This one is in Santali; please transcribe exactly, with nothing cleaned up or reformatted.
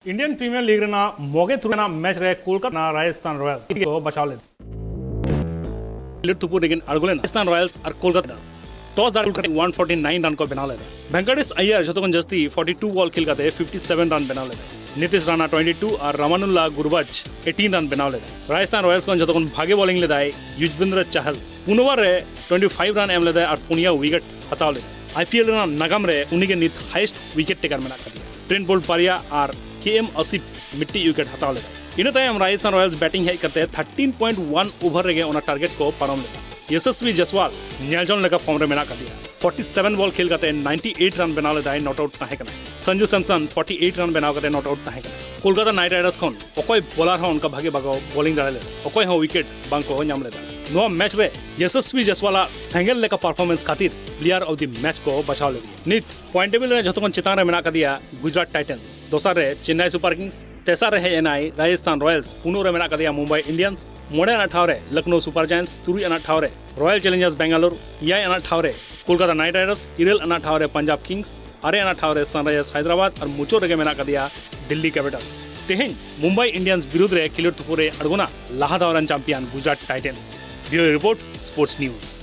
ᱤᱱᱰᱤᱭᱟᱱ ᱯᱨᱤᱢᱤᱭᱟᱨ ᱞᱤᱜᱽ ᱨᱮᱱᱟᱜ ᱢᱚᱜᱮ ᱛᱩᱨᱩᱭ ᱨᱮᱱᱟᱜ ᱢᱮᱪ ᱨᱮ ᱠᱳᱞᱠᱟᱛᱟ ᱨᱟᱡᱚᱥᱛᱷᱟᱱ ᱨᱚᱭᱟᱞᱥ ᱠᱚ ᱵᱟᱪᱷᱟᱣ ᱞᱮᱫᱟ᱾ ᱠᱷᱮᱞᱳᱰ ᱛᱩᱯᱩᱫ ᱨᱮᱠᱤᱱ ᱟᱬᱜᱚ ᱞᱮᱱᱟ ᱨᱟᱡᱚᱥᱛᱷᱟᱱ ᱨᱚᱭᱟᱞᱥ ᱟᱨ ᱠᱳᱞᱠᱟᱛᱟ ᱱᱟᱭᱤᱴ ᱨᱟᱭᱰᱟᱨᱥ᱾ ᱴᱚᱥ ᱫᱟᱲᱮ ᱠᱟᱛᱮ ᱚᱱ ᱯᱷᱚᱨᱴᱤ ᱱᱟᱭᱤᱱ ᱨᱟᱱ ᱠᱚ ᱵᱮᱱᱟᱣ ᱞᱮᱫᱟ᱾ ᱵᱷᱮᱝᱠᱟᱴᱮᱥ ᱟᱭᱭᱟᱨ ᱡᱷᱚᱛᱚ ᱠᱷᱚᱱ ᱡᱟᱹᱥᱛᱤ ᱯᱷᱚᱨᱴᱤ ᱴᱩ ᱵᱚᱞ ᱠᱷᱮᱞ ᱠᱟᱛᱮ ᱯᱷᱤᱯᱴᱤ ᱥᱮᱵᱷᱮᱱ ᱨᱟᱱ ᱵᱮᱱᱟᱣ ᱞᱮᱫᱟ᱾ ᱱᱤᱛᱤᱥ ᱨᱟᱱᱟ ᱴᱩᱭᱮᱱᱴᱤ ᱴᱩ ᱟᱨ ᱨᱟᱢᱟᱱᱩᱞᱞᱟ ᱜᱩᱨᱵᱟᱡᱽ ᱮᱭᱤᱴᱤᱱ ᱨᱟᱱ ᱵᱮᱱᱟᱣ ᱞᱮᱫᱟ᱾ ᱨᱟᱡᱚᱥᱛᱷᱟᱱ ᱨᱚᱭᱟᱞᱥ ᱠᱷᱚᱱ ᱡᱷᱚᱛᱚ ᱠᱷᱚᱱ ᱵᱷᱟᱜᱮ ᱵᱚᱞᱤᱝ ᱞᱮᱫᱟᱭ ᱭᱩᱡᱵᱮᱱᱫᱨᱚ ᱪᱟᱦᱟᱞ᱾ ᱯᱩᱱ ᱳᱵᱷᱟᱨ ᱨᱮ ᱴᱩᱭᱮᱱᱴᱤ ᱯᱷᱟᱭᱤᱵᱷ ᱨᱟᱱ ᱮᱢ ᱞᱮᱫᱟᱭ ᱟᱨ ᱯᱩᱱᱭᱟ ᱣᱤᱠᱮᱴ ᱦᱟᱛᱟᱣ ᱞᱮᱫᱟ᱾ ᱟᱭᱯᱤᱮᱞ ᱨᱮᱱᱟᱜ ᱱᱟᱜᱟᱢ ᱨᱮ ᱩᱱᱤᱜᱮ ᱱᱤᱛ ᱦᱟᱭᱮᱥᱴ ᱣᱤᱠᱮᱴ ᱴᱮᱠᱟᱨ ᱢᱮᱱᱟᱜ ᱟᱠᱟᱫᱮᱭᱟ᱾ ᱴᱨᱮᱱᱴ ᱵᱳᱞᱴ ᱵᱟᱨᱭᱟ ᱟᱨ ᱠᱮ ᱮᱢ ᱟᱥᱤᱯ ᱢᱤᱫᱴᱤᱡ ᱣᱤᱠᱮᱴ ᱦᱟᱛᱟᱣ ᱞᱮᱫᱟ᱾ ᱤᱱᱟᱹ ᱛᱟᱭᱚᱢ ᱨᱟᱡᱚᱥᱛᱷᱟᱱ ᱨᱚᱭᱟᱞᱥ ᱵᱮᱴᱤᱝ ᱦᱮᱡ ᱠᱟᱛᱮ ᱛᱷᱟᱨᱴᱤᱱ ᱯᱚᱭᱮᱱᱴ ᱳᱣᱟᱱ ᱳᱵᱷᱟᱨ ᱨᱮᱜᱮ ᱚᱱᱟ ᱴᱟᱨᱜᱮᱴ ᱠᱚ ᱯᱟᱨᱚᱢ ᱞᱮᱫᱟ᱾ ᱭᱚᱥᱚᱥᱣᱤ ᱡᱟᱥᱣᱟᱞ ᱧᱮᱞᱡᱚᱝ ᱞᱮᱠᱟ ᱯᱷᱚᱨᱢ ᱨᱮ ᱢᱮᱱᱟᱜ ᱟᱠᱟᱫᱮᱭᱟ᱾ ᱯᱷᱚᱨᱴᱤ ᱥᱮᱵᱷᱮᱱ ᱵᱚᱞ ᱠᱷᱮᱞ ᱠᱟᱛᱮ ᱱᱟᱭᱤᱱᱴᱤ ᱮᱭᱤᱴ ᱨᱟᱱ ᱵᱮᱱᱟᱣ ᱞᱮᱫᱟᱭ, ᱱᱚᱴ ᱟᱣᱩᱴ ᱛᱟᱦᱮᱸ ᱠᱟᱱᱟ᱾ ᱥᱚᱧᱡᱩ ᱥᱟᱢᱥᱚᱱ ᱯᱷᱚᱨᱴᱤ ᱮᱭᱤᱴ ᱨᱟᱱ ᱵᱮᱱᱟᱣ ᱠᱟᱛᱮ ᱱᱚᱴ ᱟᱣᱩᱴ ᱛᱟᱦᱮᱸ ᱠᱟᱱᱟ᱾ ᱠᱳᱞᱠᱟᱛᱟ ᱱᱟᱭᱤᱴ ᱨᱟᱭᱰᱟᱨᱥ ᱠᱷᱚᱱ ᱚᱠᱚᱭ ᱵᱚᱞᱟᱨ ᱦᱚᱸ ᱚᱱᱠᱟ ᱵᱷᱟᱜᱮ ᱵᱟᱠᱚ ᱵᱚᱞᱤᱝ ᱫᱟᱲᱮ ᱞᱮᱫᱟ, ᱚᱠᱚᱭ ᱦᱚᱸ ᱣᱤᱠᱮᱴ ᱵᱟᱝ ᱠᱚ ᱧᱟᱢ ᱞᱮᱫᱟ᱾ ᱱᱚᱣᱟ ᱢᱮᱪ ᱨᱮ ᱭᱚᱥᱚᱥᱣᱤ ᱡᱟᱥᱣᱟᱞᱟᱜ ᱥᱮᱸᱜᱮᱞ ᱞᱮᱠᱟ ᱯᱟᱨᱯᱷᱚᱨᱢᱮᱱᱥ ᱠᱷᱟᱹᱛᱤᱨ ᱯᱞᱮᱭᱟᱨ ᱚᱯᱷ ᱫᱤ ᱢᱮᱪ ᱠᱚ ᱵᱟᱪᱷᱟᱣ ᱞᱮᱫᱮᱭᱟ᱾ ᱱᱤᱛ ᱯᱚᱭᱮᱱᱴ ᱴᱮᱵᱤᱞ ᱨᱮ ᱡᱷᱚᱛᱚ ᱠᱷᱚᱱ ᱪᱮᱛᱟᱱ ᱨᱮ ᱢᱮᱱᱟᱜ ᱟᱠᱟᱫᱮᱭᱟ ᱜᱩᱡᱽᱨᱟᱴ ᱴᱟᱭᱴᱟᱱᱥ, ᱫᱚᱥᱟᱨ ᱨᱮ ᱪᱮᱱᱱᱟᱭ ᱥᱩᱯᱟᱨ ᱠᱤᱝᱥ, ᱛᱮᱥᱟᱨ ᱨᱮ ᱦᱮᱡ ᱮᱱᱟᱭ ᱨᱟᱡᱚᱥᱛᱷᱟᱱ ᱨᱚᱭᱟᱞᱥ, ᱯᱩᱱᱟᱹᱜ ᱨᱮ ᱢᱮᱱᱟᱜ ᱟᱠᱟᱫᱮᱭᱟ ᱢᱩᱢᱵᱟᱭ ᱤᱱᱰᱤᱭᱟᱱᱥ, ᱢᱚᱬᱮ ᱟᱱᱟᱜ ᱴᱷᱟᱶ ᱨᱮ ᱞᱚᱠᱷᱱᱳ ᱥᱩᱯᱟᱨ ᱡᱟᱭᱮᱱᱴᱥ, ᱛᱩᱨᱩᱭ ᱟᱱᱟᱜ ᱴᱷᱟᱶ ᱨᱮ ᱨᱚᱭᱟᱞ ᱪᱮᱞᱮᱧᱡᱟᱨᱥ ᱵᱮᱝᱜᱟᱞᱳᱨ, ᱮᱭᱟᱭ ᱟᱱᱟᱜ ᱴᱷᱟᱶ ᱨᱮ ᱠᱳᱞᱠᱟᱛᱟ ᱱᱟᱭᱤᱴ ᱨᱟᱭᱰᱟᱨᱥ, ᱤᱨᱟᱹᱞ ᱟᱱᱟᱜ ᱴᱷᱟᱶ ᱨᱮ ᱯᱟᱧᱡᱟᱵᱽ ᱠᱤᱝᱥ, ᱟᱨᱮ ᱟᱱᱟᱜ ᱴᱷᱟᱶ ᱨᱮ ᱥᱟᱱᱨᱟᱭᱡᱟᱨᱥ ᱦᱟᱭᱫᱨᱟᱵᱟᱫᱽ ᱟᱨ ᱢᱩᱪᱟᱹᱫ ᱨᱮᱜᱮ ᱢᱮᱱᱟᱜ ᱟᱠᱟᱫᱮᱭᱟ ᱫᱤᱞᱞᱤ ᱠᱮᱯᱤᱴᱟᱞᱥ᱾ ᱛᱮᱦᱮᱧ ᱢᱩᱢᱵᱟᱭ ᱤᱱᱰᱤᱭᱟᱱᱥ ᱵᱤᱨᱩᱫᱷ ᱨᱮ ᱠᱷᱮᱞᱳᱰ ᱛᱩᱯᱩᱫ ᱨᱮ ᱟᱬᱜᱚᱱᱟ ᱞᱟᱦᱟ ᱫᱷᱟᱣ ᱨᱮᱱ champion Gujarat Titans. Bureau report, sports news.